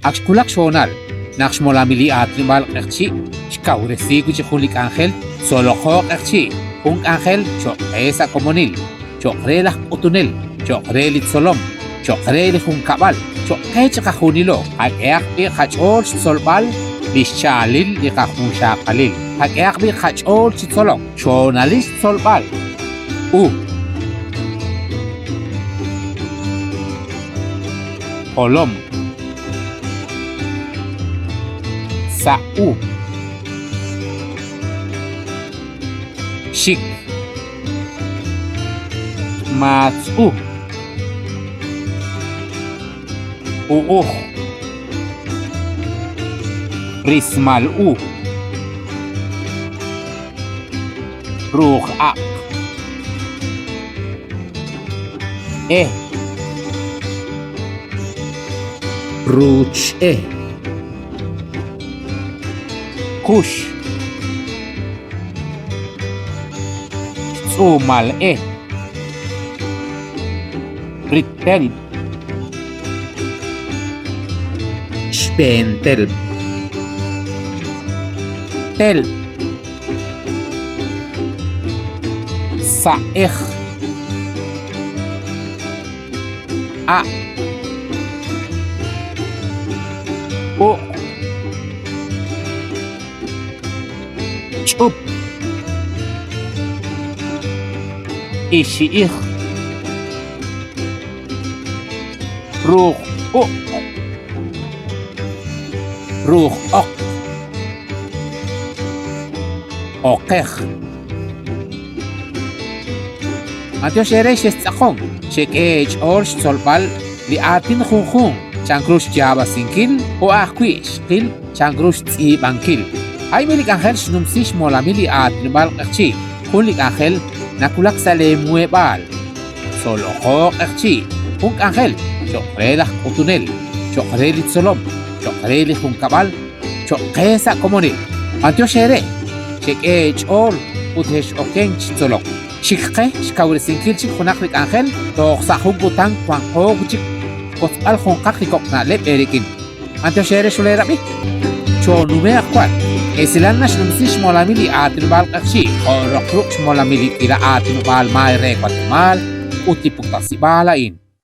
Ak xwulak xhoonal naq xmolamil li aatinob'aal q'eqchi' xkawresi wi' chik jun li k'anjel tzoloqo q'eqchi', jun k'anjel cho'q qe sa' komonil, cho'q re laj k'utunel, cho'q re li tzolom, cho'q re li junkab'al, cho'q qe chiqajunilo. Qak'ehaq b'i' qach'ool xtzolb'al li xcha'alil li qajunxaqalil. Qak'ehaq b'i' qach'ool chi tzolok. Xhoonalil xtzolb'al. U. Jolom. Sa' u. Xik. Maatz'u. U'uj. Rismal u. Ruuj aq. E. Ruuch e. Kux. Xtz'uumal e. Rittelb'. Xb'een telb'. Telb'. Sa'ej. A'. Uq'. Ch'up. Ixi'ij. Ruuj uq'. Ruuj oq. Oqej. Matyox eere xextz'aqonk, xek'e eech'ool xtzolb'al li aatin junjunq, chank ru xyaab'asinkil jo' ajwi' xqil chank ru xtz'iib'ankil. A'in li k'anjel xnumsi xmolamil li aatinob'aal q'eqchi', jun li k'anjel nawulak sa' leemuheb'aal. Tzoloqo q'eqchi', jun k'anjel cho'q re laj k'utunel, cho'q re li tzolom, cho'q re li junkab'al, cho'q qe sa' komonil. B'anyox eere, xek'e eech'ool ut xex'okenk chi tzolok. Xik qe xkawresinkil chik junaq li k'anjel toj sa' jun kutan wanqo wi' chik xwotzb'al junqaq li kok' na'leb' eerik'in. B'anyox eere xuleerab'i. Choonume'q wan. Esilal naxnumsi xmolamil li aatinob'aal q'eqchi' jo' roq ruq' xmolamil li k'iila aatinob'aal maay re Watemaal ut li puktasib'aal a'in.